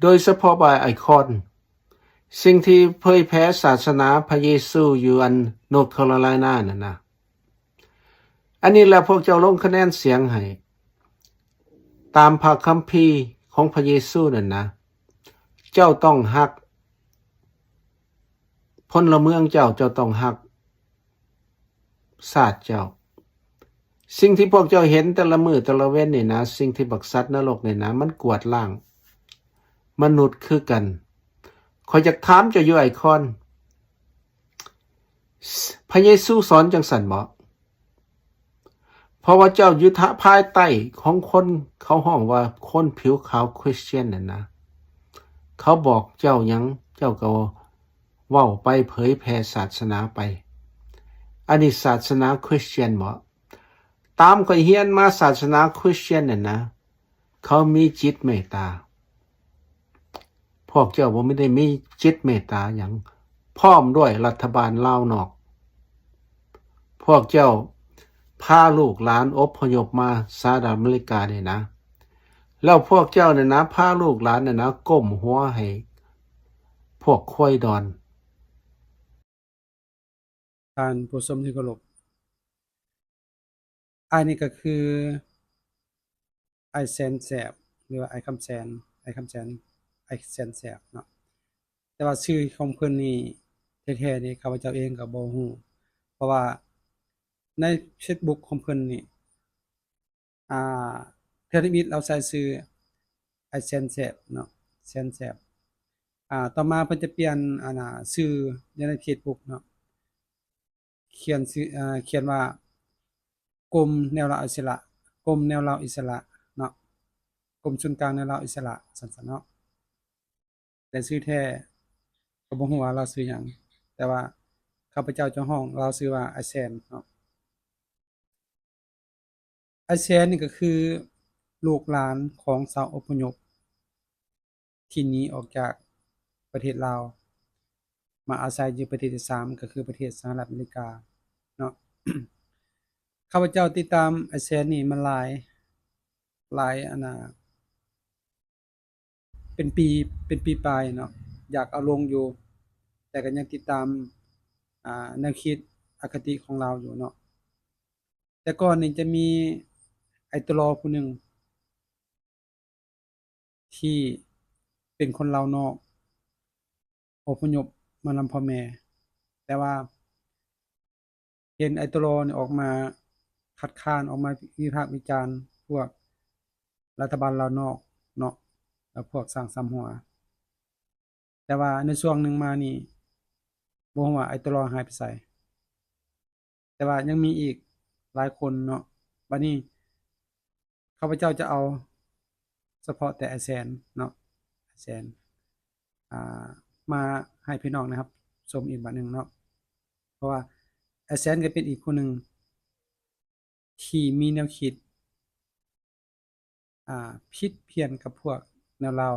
ໂດຍສະເພາະວ່າໄອຄອນ ສິ່ງທີ່ເຜີຍແຜ່ສາສະໜາພະເຢຊູຢູ່ອັນ North Carolina ນັ້ນນະ. ອັນນີ້ແຫຼະພວກເຈົ້າລົງຄະແນນສຽງໃຫ້ ຕາມພະຄຳພີຂອງພະເຢຊູນັ້ນນະ. ເຈົ້າຕ້ອງຮັກພົນລະເມືອງເຈົ້າ, ເຈົ້າຕ້ອງຮັກຊາດເຈົ້າ. ສິ່ງທີ່ພວກເຈົ້າເຫັນແຕ່ລະມື້ແຕ່ລະເວັນນີ້ນະ, ສິ່ງທີ່ບັກສັດນະລົກນີ້ນະ, ມັນກວາດລ້າງມະນຸດຄືກັນ. ຂ້ອຍຢາກຖາມເຈົ້າຢູ່ໄອຄອນ, ພະເຢຊູສອນຈັ່ງຊັ້ນບໍ? ເພາະວ່າເຈົ້າຢູ່ພາຍໃຕ້ຂອງຄົນເຂົາຮ້ອງວ່າຄົນຜິວຂາວຄຣິສຕຽນນັ້ນນະ. ເຂົາບອກເຈົ້າຫຍັງ, ເຈົ້າກໍເວົ້າໄປເຜີຍແຜ່ສາສະໜາໄປ. ອັນນີ້ສາສະໜາຄຣິສຕຽນບໍ? ຕາມຂ້ອຍຮຽນມາສາສະໜາຄຣິສຕຽນນັ້ນນະ, ເຂົາມີຈິດເມດຕາ. ພວກເຈົ້າບໍ່ໄດ້ມີຈິດເມດຕາຫຍັງ, ພ້ອມດ້ວຍລັດຖະບານລາວນອກ. ພວກເຈົ້າພາລູກຫຼານອົບພະຍົບມາສະຫະລັດອາເມລິການີ້ນະ, ແລ້ວພວກເຈົ້ານັ້ນນະ ພາລູກຫຼານນັ້ນນະ ກົ້ມຫົວໃຫ້ພວກຄວາຍດອນ. ທ່ານຜູ້ຊົມທີ່ເຄົາລົບ, ອ້າຍນີ້ກໍຄື ອ້າຍແສນແສບ ຫຼືວ່າ ອ້າຍຄຳແສນ, ອ້າຍຄຳແສນ, ອ້າຍແສນແສບເນາະ. ແຕ່ວ່າຊື່ຂອງເພິ່ນນີ້ແທ້ໆນີ້ ຂ້າພະເຈົ້າເອງກໍບໍ່ຮູ້, ເພາະວ່າໃນເຟສບຸກຂອງເພິ່ນນີ້ ອ່າ ເທື່ອທຳອິດລາວໃຊ້ຊື່ ອ້າຍແສນແສບເນາະ, ແສນແສບ. ອ່າ ຕໍ່ມາເພິ່ນຈະປ່ຽນ ອັນນ່າ ຊື່ຢູ່ໃນເຟສບຸກເນາະ, ຂຽນຊື່ ເອີ ຂຽນວ່າ ກົມແນວລາວອິດສະຫຼະ, ກົມແນວລາວອິດສະຫຼະເນາະ, ກົມສູນກາງແນວລາວອິດສະຫຼະ ຊັ້ນໆເນາະ. ແຕ່ຊື່ແທ້ກໍບໍ່ຮູ້ວ່າລາວຊື່ຫຍັງ, ແຕ່ວ່າຂ້າພະເຈົ້າຈະຮ້ອງລາວຊື່ວ່າ ອ້າຍແສນເນາະ. ອ້າຍແສນນີ້ກໍຄືລູກຫຼານຂອງຊາວອົບພະຍົບທີ່ໜີອອກຈາກປະເທດລາວ ມາອາໄສຢູ່ປະເທດທີສາມ ກໍຄືປະເທດສະຫະລັດອາເມລິກາເນາະ. ຂ້າພະເຈົ້າຕິດຕາມອ້າຍແສນນີ້ມາຫຼາຍ, ຫຼາຍ ອັນນ່າ ເປັນປີ ເປັນປີປາຍເນາະ, ຢາກເອົາລົງຢູ່ ແຕ່ກໍຍັງຕິດຕາມ ອ່າ ແນວຄິດອະຄະຕິຂອງລາວຢູ່ເນາະ. ແຕ່ກ່ອນນີ້ຈະມີໄອ້ໂຕຫຼໍຜູ້ໜຶ່ງ ທີ່ເປັນຄົນລາວນອກ ອົບພະຍົບມານຳພໍ່ແມ່, ແຕ່ວ່າ ເຫັນໄອ້ໂຕຫຼໍນີ້ອອກມາຄັດຄ້ານ, ອອກມາວິພາກວິຈານພວກລັດຖະບານລາວນອກເນາະ ແລະ ພວກສ້າງສຳຫົວ. ແຕ່ວ່າໃນຊ່ວງໜຶ່ງມານີ້ ບໍ່ຮູ້ວ່າໄອ້ໂຕຫຼໍຫາຍໄປໃສ, ແຕ່ວ່າຍັງມີອີກຫຼາຍຄົນເນາະ. ບັດນີ້ ຂ້າພະເຈົ້າຈະເອົາສະເພາະແຕ່ອ້າຍແສນເນາະ, ອ້າຍແສນ ອ່າ ມາໃຫ້ພີ່ນ້ອງນະຄັບຊົມອີກບາດໜຶ່ງເນາະ, ເພາະວ່າອ້າຍແສນກໍເປັນອີກຜູ້ໜຶ່ງທີ່ມີແນວຄິດ ອ່າ ຜິດພຽນກັບພວກແນວລາວ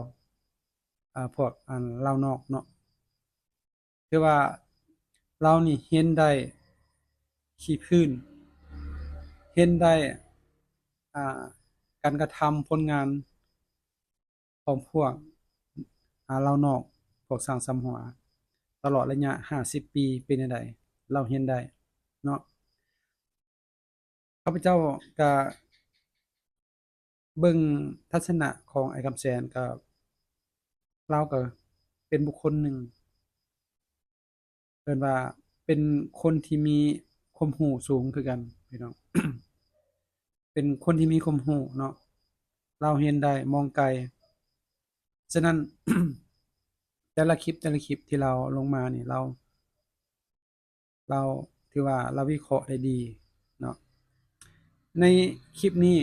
ອ່າ ພວກ ອັນ ລາວນອກເນາະ. ຄືວ່າລາວນີ້ເຫັນໄດ້ຂີ້ຜືນ, ເຫັນໄດ້ ອ່າ ການກະທຳຜົນງານຂອງພວກ ອ່າ ລາວນອກ, ພວກສ້າງສຳຫົວ ຕະຫຼອດໄລຍະຫ້າສິບປີເປັນແນວໃດ, ລາວເຫັນໄດ້ເນາະ. ຂ້າພະເຈົ້າກະເບິ່ງທັດສະນະຂອງອ້າຍຄຳແສນ, ກະ ລາວກະເປັນບຸກຄົນໜຶ່ງ ເອີ້ນວ່າເປັນຄົນທີ່ມີຄວາມຮູ້ສູງຄືກັນພີ່ນ້ອງ, ເປັນຄົນທີ່ມີຄວາມຮູ້ເນາະ, ລາວເຫັນໄດ້ມອງໄກ. ສະນັ້ນ ແຕ່ລະຄລິບ ແຕ່ລະຄລິບທີ່ລາວລົງມານີ້ ລາວ ລາວ ຖືວ່າລາວວິເຄາະໄດ້ດີເນາະ. ໃນຄລິບນີ້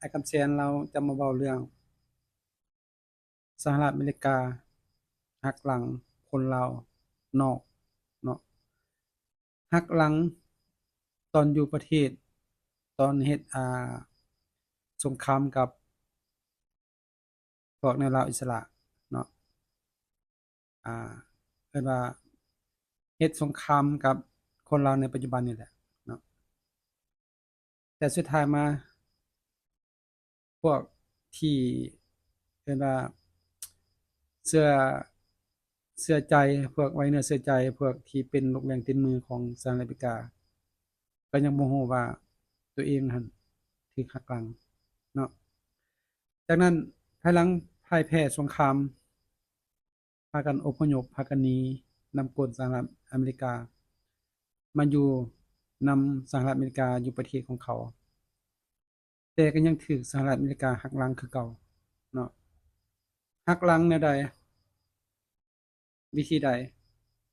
ອ້າຍຄຳແສນລາວຈະມາເວົ້າເລື່ອງ ສະຫະລັດອາເມລິກາຫັກຫຼັງຄົນລາວນອກເນາະ, ຫັກຫຼັງຕອນຢູ່ປະເທດ ຕອນເຮັດ ອ່າ ສົງຄາມກັບ ພວກແນວລາວອິດສະຫຼະເນາະ, ອ່າ ເອີ້ນວ່າເຮັດສົງຄາມກັບຄົນລາວໃນປັດຈຸບັນນີ້ແຫຼະເນາະ. ແຕ່ສຸດທ້າຍມາ ພວກທີ່ເອີ້ນວ່າ ເຊື່ອ ເຊື່ອໃຈ ພວກໄວ້ເນື້ອເຊື່ອໃຈ ພວກທີ່ເປັນລູກແລ້ງຕີນມືຂອງສະຫະລັດອາເມລິກາ ກໍຍັງບໍ່ຮູ້ວ່າຕົວເອງຫັ້ນຖືກຫັກຫຼັງເນາະ. ຈາກນັ້ນ ພາຍຫຼັງພ່າຍແພ້ສົງຄາມ ພາກັນອົບພະຍົບ ພາກັນໜີນຳກົ້ນສະຫະລັດອາເມລິກາ ມາຢູ່ນຳສະຫະລັດອາເມລິກາ ຢູ່ປະເທດຂອງເຂົາ ແຕ່ກໍຍັງຖືກສະຫະລັດອາເມລິກາຫັກຫຼັງຄືເກົ່າເນາະ. ຫັກຫຼັງແນວໃດ? ວິທີໃດ?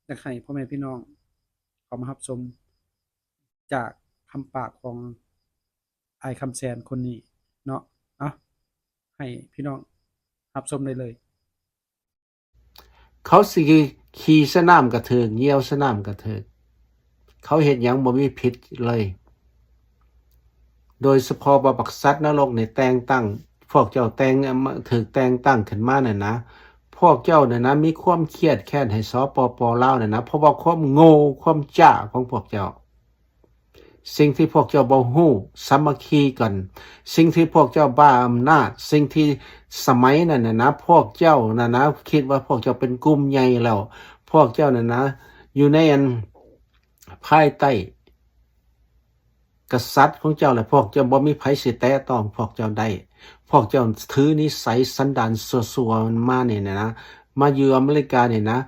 ຢາກໃຫ້ພໍ່ແມ່ພີ່ນ້ອງເຂົ້າມາຮັບຊົມຈາກຄຳປາກຂອງອ້າຍຄຳແສນຄົນນີ້ເນາະ. ເອົາ ໃຫ້ພີ່ນ້ອງຮັບຊົມໄດ້ເລີຍ. ເຂົາຊິຂີ່ໃສ່ນ້ຳກໍຖືກ, ຍ່ຽວໃສ່ນ້ຳກໍຖືກ, ເຂົາເຮັດຫຍັງບໍ່ມີຜິດເລີຍ. ໂດຍສະເພາະວ່າບັກສັດນະລົກນີ້ແຕ່ງຕັ້ງ, ພວກເຈົ້າແຕ່ງ, ຖືກແຕ່ງຕັ້ງຂຶ້ນມານັ້ນນະ, ພວກເຈົ້ານັ້ນນະ ມີຄວາມຄຽດແຄ້ນໃຫ້ ສປປ ລາວນັ້ນນະ ເພາະວ່າຄວາມໂງ່ ຄວາມຈ້າຂອງພວກເຈົ້າ. ສິ່ງທີ່ພວກເຈົ້າບໍ່ຮູ້ ສາມັກຄີກັນ, ສິ່ງທີ່ພວກເຈົ້າບ້າອຳນາດ, ສິ່ງທີ່ສະໄໝນັ້ນນະນະ ພວກເຈົ້ານັ້ນນະ ຄິດວ່າພວກເຈົ້າເປັນກຸ່ມໃຫຍ່ແລ້ວ, ພວກເຈົ້ານັ້ນນະ ຢູ່ໃນອັນ ພາຍໃຕ້ກະສັດຂອງເຈົ້າ ແລະ ພວກເຈົ້າບໍ່ມີໃຜຊິແຕະຕ້ອງພວກເຈົ້າໄດ້. ພວກເຈົ້າຖືນິໄສສັນດານຊົ່ວໆມານີ້ນະ, ມາຢູ່ອາເມລິການີ້ນະ,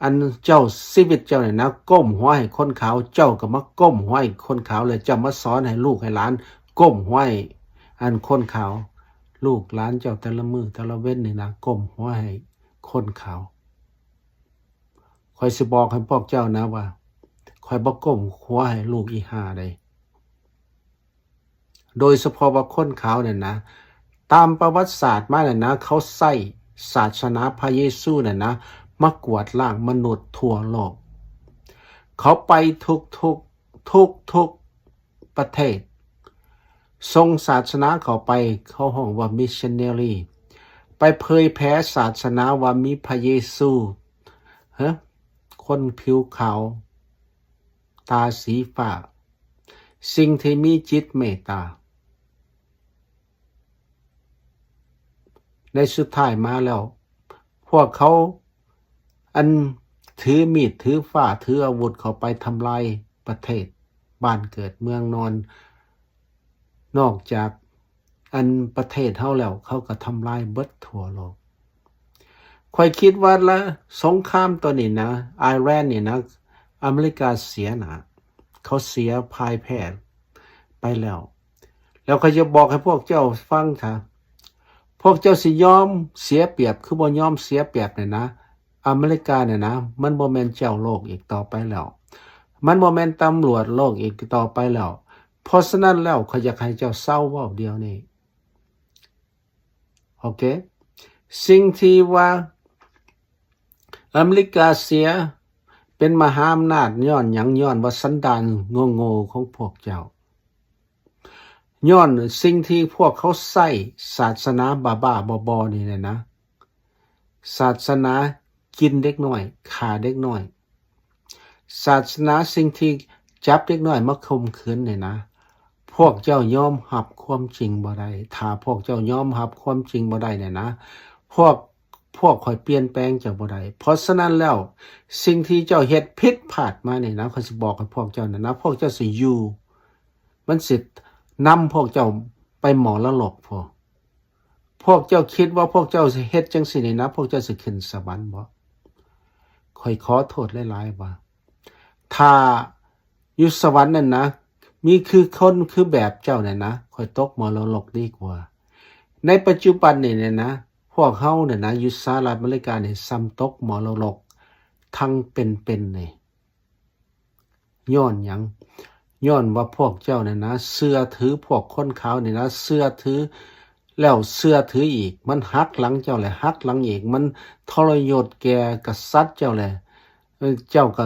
ອັນເຈົ້າ ຊີວິດເຈົ້ານີ້ນະ ກົ້ມຫົວໃຫ້ຄົນຂາວ, ເຈົ້າກໍມາກົ້ມຫົວໃຫ້ຄົນຂາວ ແລະ ເຈົ້າມາສອນໃຫ້ລູກໃຫ້ຫຼານກົ້ມຫົວໃຫ້ອັນຄົນຂາວ. ລູກຫຼານເຈົ້າແຕ່ລະມື້ແຕ່ລະເວັນນີ້ນະ ກົ້ມຫົວໃຫ້ຄົນຂາວ. ຂ້ອຍຊິບອກໃຫ້ພວກເຈົ້ານະວ່າ ຂ້ອຍບໍ່ກົ້ມຫົວໃຫ້ລູກອີຫ່າໃດ. ໂດຍສະເພາະວ່າຄົນຂາວນັ້ນນະ, ຕາມປະຫວັດສາດມານັ້ນນະ, ເຂົາໃຊ້ສາສະໜາພະເຢຊູນັ້ນນະ ມາກວາດລ້າງມະນຸດທົ່ວໂລກ. ເຂົາໄປທຸກໆ ທຸກໆ ປະເທດ, ສົ່ງສາສະໜາເຂົ້າໄປ, ເຂົາຮ້ອງວ່າມິດຊິນເນຣີ, ໄປເຜີຍແຜ່ສາສະໜາວ່າມີພະເຢຊູ, ຮະ, ຄົນຜິວຂາວ, ຕາສີຟ້າ, ສິ່ງທີ່ມີຈິດເມດຕາ. ໃນສຸດທ້າຍມາແລ້ວ, ພວກເຂົາ ອັນຖືມີດຖືຟາ ຖືອາວຸດເຂົ້າໄປທຳລາຍປະເທດບ້ານເກີດເມືອງນອນ, ນອກຈາກອັນປະເທດເຮົາແລ້ວ ເຂົາກໍທຳລາຍເບິດທົ່ວໂລກ. ຂ້ອຍຄິດວ່າລະ ສົງຄາມໂຕນີ້ນະ, ອາຍແລນນີ້ນະ, ອາເມລິກາເສຍໜ້າ, ເຂົາເສຍພ່າຍແພ້ໄປແລ້ວ. ແລ້ວຂ້ອຍຈະບອກໃຫ້ພວກເຈົ້າຟັງ, ຖ້າພວກເຈົ້າຊິຍອມເສຍປຽບ ຄືບໍ່ຍອມເສຍປຽບນີ້ນະ, ອາເມລິການີ້ນະ ມັນບໍ່ແມ່ນເຈົ້າໂລກອີກຕໍ່ໄປແລ້ວ, ມັນບໍ່ແມ່ນຕຳຫຼວດໂລກອີກຕໍ່ໄປແລ້ວ. ເພາະສະນັ້ນແລ້ວ ຂ້ອຍຢາກໃຫ້ເຈົ້າເຊົາເວົ້າດຽວນີ້. ໂອເຄ, ສິ່ງທີ່ວ່າອາເມລິກາເສຍເປັນມະຫາອຳນາດຍ້ອນຫຍັງ? ຍ້ອນວ່າສັນດານໂງ່ໆຂອງພວກເຈົ້າ, ຍ້ອນສິ່ງທີ່ພວກເຂົາໃຊ້ສາສະໜາບ້າໆບໍໆນີ້ແຫຼະນະ. ສາສະໜາກິນເດັກນ້ອຍ, ຂ້າເດັກນ້ອຍ, ສາສະໜາສິ່ງທີ່ຈັບເດັກນ້ອຍມາຂົ່ມຂືນນີ້ນະ, ພວກເຈົ້າຍອມຮັບຄວາມຈິງບໍ່ໄດ້. ຖ້າພວກເຈົ້າຍອມຮັບຄວາມຈິງບໍ່ໄດ້ນີ້ນະ, ພວກ, ພວກຂ້ອຍປ່ຽນແປງເຈົ້າບໍ່ໄດ້. ເພາະສະນັ້ນແລ້ວ, ສິ່ງທີ່ເຈົ້າເຮັດຜິດພາດມານີ້ນະ, ຂ້ອຍຊິບອກໃຫ້ພວກເຈົ້ານັ້ນນະ, ພວກເຈົ້າຊິຢູ່, ມັນຊິນຳພວກເຈົ້າໄປມໍລະດົກພຸ້ນ. ພວກເຈົ້າຄິດວ່າພວກເຈົ້າຊິເຮັດຈັ່ງຊີ້ນີ້ນະ, ພວກເຈົ້າຊິຂຶ້ນສະຫວັນບໍ? ຂ້ອຍຂໍໂທດຫຼາຍໆວ່າ ຖ້າຢູ່ສະຫວັນນັ້ນນະ ມີຄືຄົນຄືແບບເຈົ້ານັ້ນນະ, ຂ້ອຍຕົກມໍລະດົກດີກວ່າ. ໃນປັດຈຸບັນນີ້ນະ, ພວກເຮົານັ້ນນະ ຢູ່ສະຫະລັດອາເມລິການີ້ ສ່ຳຕົກມໍລະດົກທັງເປັນໆນີ້. ຍ້ອນຫຍັງ? ຍ້ອນວ່າພວກເຈົ້ານີ້ນະ ເຊື່ອຖືພວກຄົນຂາວນີ້ນະ, ເຊື່ອຖືແລ້ວເຊື່ອຖືອີກ, ມັນຫັກຫຼັງເຈົ້າແລ້ວຫັກຫຼັງອີກ, ມັນທໍລະຍົດແກ່ກະສັດເຈົ້າແລ້ວ, ເຈົ້າກໍ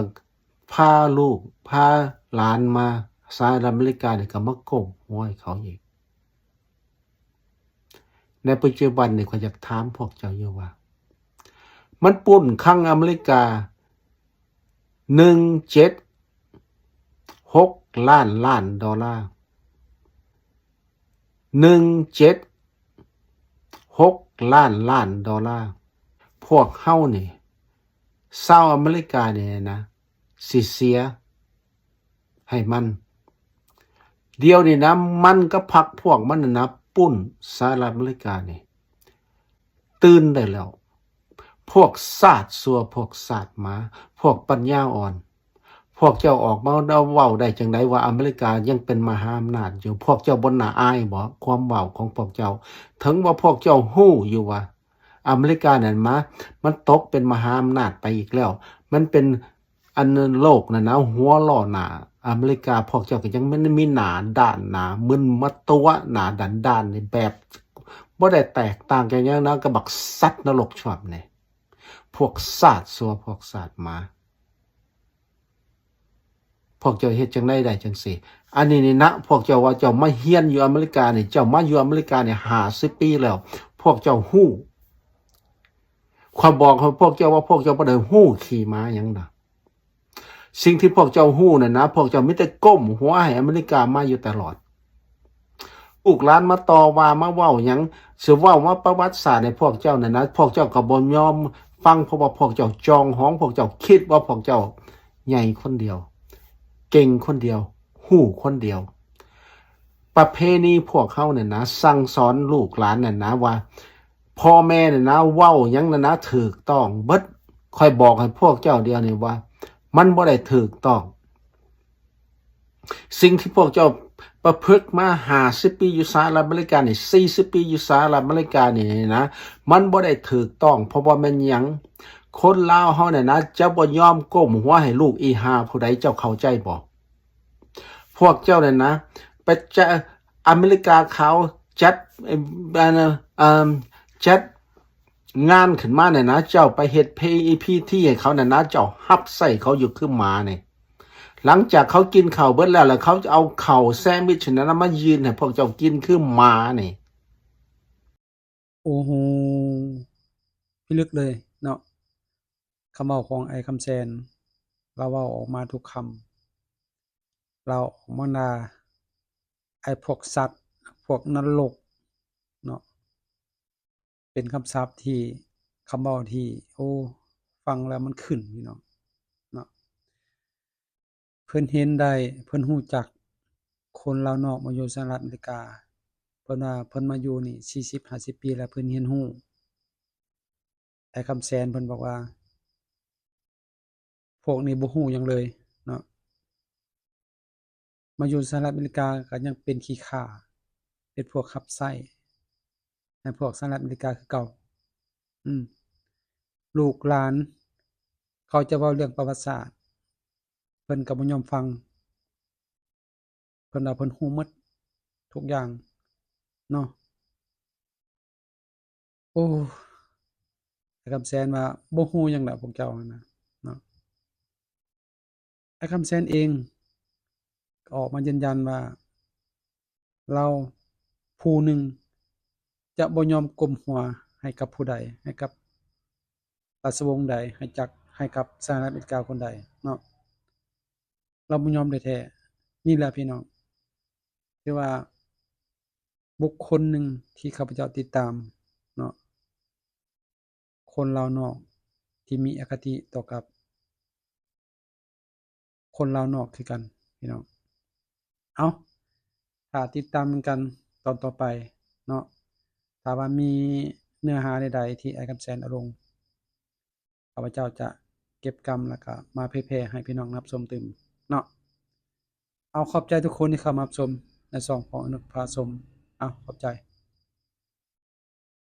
ພາລູກພາຫຼານມາສະຫະລັດອາເມລິການີ້ ກໍມາກົ້ມຫົວໃຫ້ເຂົາອີກ. ໃນປັດຈຸບັນນີ້ ຂ້ອຍຢາກຖາມພວກເຈົ້າຢູ່ວ່າ ມັນປຸ້ນຄັງອາເມລິກາ ໜຶ່ງເຈັດຫົກລ້ານລ້ານໂດລາ, ໜຶ່ງເຈັດຫົກລ້ານລ້ານໂດລາ. ພ ພວກເຮົານີ້ ຊາວອາເມລິການີ້ນະ ຊິເສຍໃຫ້ມັນ. ດຽວນີ້ນະ ມັນກັບພັກພວກມັນນັ້ນນະ ປຸ້ນສະຫະລັດອາເມລິການີ້ ຕື່ນໄດ້ແລ້ວ. ພວກຊາດຊົ່ວ, ພວກຊາດໝາ, ພວກປັນຍາອ່ອນ, ພວກເຈົ້າອອກມາເວົ້າໄດ້ຈັ່ງໃດວ່າອາເມລິກາຍັງເປັນມະຫາອຳນາດຢູ່? ພວກເຈົ້າບໍ່ໜ້າອາຍບໍ? ຄວາມເວົ້າຂອງພວກເຈົ້າ, ເຖິງວ່າພວກເຈົ້າຮູ້ຢູ່ວ່າ ອາເມລິການັ້ນມາ ມັນຕົກເປັນມະຫາອຳນາດໄປອີກແລ້ວ. ມັນເປັນ ອັນໂລກນັ້ນນະ ຫົວລໍ້ໜ້າອາເມລິກາ, ພວກເຈົ້າກໍຍັງມີ ມີໜ້າດ້ານ ໜ້າມຶນມາຕົວະ ໜ້າດ້ານໆ ນີ້ ແບບບໍ່ໄດ້ແຕກຕ່າງກັນຫຍັງນະ ກັບບັກສັດນະລົກຊອບນີ້. ພວກຊາດຊົ່ວ, ພວກຊາດໝາ. ພວກເຈົ້າເຮັດຈັ່ງໃດໄດ້ຈັ່ງຊີ້? ອັນນີ້ນີ້ນະ ພວກເຈົ້າວ່າເຈົ້າມາຮຽນຢູ່ອາເມລິການີ້, ເຈົ້າມາຢູ່ອາເມລິການີ້ຫ້າສິບປີແລ້ວ, ພວກເຈົ້າຮູ້. ຂ້ອຍບອກໃຫ້ພວກເຈົ້າວ່າພວກເຈົ້າບໍ່ໄດ້ຮູ້ຂີ້ໝາຫຍັງນະ. ສິ່ງທີ່ພວກເຈົ້າຮູ້ນັ້ນນະ, ພວກເຈົ້າມີແຕ່ກົ້ມຫົວໃຫ້ອາເມລິກາມາຢູ່ຕະຫຼອດ. ລູກຫຼານມາຕໍ່ວ່າ ມາເວົ້າຫຍັງ, ຊິເວົ້າມາປະຫວັດສາດໃຫ້ພວກເຈົ້ານັ້ນນະ, ພວກເຈົ້າກໍບໍ່ຍອມຟັງ, ເພາະວ່າພວກເຈົ້າຈອງຫອງ, ພວກເຈົ້າຄິດວ່າພວກເຈົ້າໃຫຍ່ຄົນດຽວ, ເກັ່ງຄົນດຽວ, ຮູ້ຄົນດຽວ. ປະເພນີພວກເຮົານັ້ນນະ, ສັ່ງສອນລູກຫຼານນັ້ນນະວ່າ ພໍ່ແມ່ນັ້ນນະ ເວົ້າຫຍັງນັ້ນນະ ຖືກຕ້ອງເບິດ. ຂ້ອຍບອກໃຫ້ພວກເຈົ້າດຽວນີ້ວ່າ ມັນບໍ່ໄດ້ຖືກຕ້ອງ. ສິ່ງທີ່ພວກເຈົ້າປະພຶກມາຫ້າສິບປີຢູ່ສະຫະລັດອາເມລິການີ້, ສີ່ສິບປີຢູ່ສະຫະລັດອາເມລິການີ້ນະ, ມັນບໍ່ໄດ້ຖືກຕ້ອງ. ເພາະວ່າແມ່ນຫຍັງ? ຄົນລາວເຮົານີ້ນະ ຈະບໍ່ຍອມກົ້ມຫົວໃຫ້ລູກອີ່ຫ່າຜູ້ໃດ, ເຈົ້າເຂົ້າໃຈບໍ່? ພວກເຈົ້ານັ້ນນະ ໄປຈະ ອາເມລິກາຂາວຈັດ ເອີ ອັນ ເອີ ຈັດງານຂຶ້ນມານີ້ນະ, ເຈົ້າໄປເຮັດພິ ພິທີໃຫ້ເຂົານັ້ນນະ, ເຈົ້າຮັບໃຊ້ເຂົາຢູ່ຄືໝານີ້. ຫຼັງຈາກເຂົາກິນເຂົ້າເບິດແລ້ວ, ແລ້ວເຂົາຈະເອົາເຂົ້າແຊນວິດນັ້ນນະ ມາຍື່ນໃຫ້ພວກເຈົ້າກິນຄືໝານີ້. ໂອ້ໂຫ ພິລຶກເລີຍເນາະ ຄຳເວົ້າຂອງອ້າຍຄຳແສນ. ລາວເວົ້າອອກມາທຸກຄຳ, ລາວອອກມາດ່າໄອ້ພວກສັດ, ພວກນະລົກເນາະ. ເປັນຄຳສັບທີ່ ຄຳເວົ້າທີ່ ໂອ້ ຟັງແລ້ວມັນຂຶ້ນພີ່ນ້ອງເນາະ. ເພິ່ນເຫັນໄດ້ ເພິ່ນຮູ້ຈັກຄົນລາວນອກມາຢູ່ສະຫະລັດອາເມລິກາ. ເພິ່ນວ່າເພິ່ນມາຢູ່ນີ້ສີ່ສິບຫ້າສິບປີແລ້ວ, ເພິ່ນຮຽນຮູ້. ອ້າຍຄຳແສນເພິ່ນບອກວ່າ ພວກນີ້ບໍ່ຮູ້ຫຍັງເລີຍເນາະ. ມາຢູ່ສະຫະລັດອາເມລິກາກໍຍັງເປັນຂີ້ຂ້າ, ເປັນພວກຮັບໃຊ້ໃຫ້ພວກສະຫະລັດອາເມລິກາຄືເກົ່າ. ອືມ ລູກຫຼານເຂົາຈະເວົ້າເລື່ອງປະຫວັດສາດ, ເພິ່ນກໍບໍ່ຍອມຟັງ. ເພິ່ນວ່າເພິ່ນຮູ້ໝົດທຸກຢ່າງເນາະ. ໂອ້ ອ້າຍຄຳແສນວ່າ ບໍ່ຮູ້ຫຍັງແຫຼະພວກເຈົ້າຫັ້ນນະເນາະ. ອ້າຍຄຳແສນເອງກໍອອກມາຢືນຢັນວ່າ ລາວຜູ້ໜຶ່ງຈະບໍ່ຍອມກົ້ມຫົວໃຫ້ກັບຜູ້ໃດ, ໃຫ້ກັບລາຊະວົງໃດ, ໃຫ້ຈັກ ໃຫ້ກັບສະຫະລັດອາເມລິກາຄົນໃດເນາະ. ລາວບໍ່ຍອມແທ້ໆ. ນີ້ແຫຼະພີ່ນ້ອງ ຖືວ່າບຸກຄົນໜຶ່ງທີ່ຂ້າພະເຈົ້າຕິດຕາມເນາະ, ຄົນລາວນອກທີ່ມີອະຄະຕິຕໍ່ກັບຄົນລາວນອກຄືກັນພີ່ນ້ອງ. ເອົາ ຖ້າຕິດຕາມນຳກັນຕອນຕໍ່ໄປເນາະ. ຖ້າວ່າມີເນື້ອຫາໃດໆທີ່ອ້າຍຄຳແສນເອົາລົງ ຂ້າພະເຈົ້າຈະເກັບກຳ ແລ້ວກະມາເຜີຍແຜ່ໃຫ້ພີ່ນ້ອງຮັບຊົມຕື່ມເນາະ. ເອົາ ຂອບໃຈທຸກຄົນທີ່ເຂົ້າມາຮັບຊົມໃນຊ່ອງຂອງອະນຸພາຊົມ. ເອົາ ຂອບໃຈ.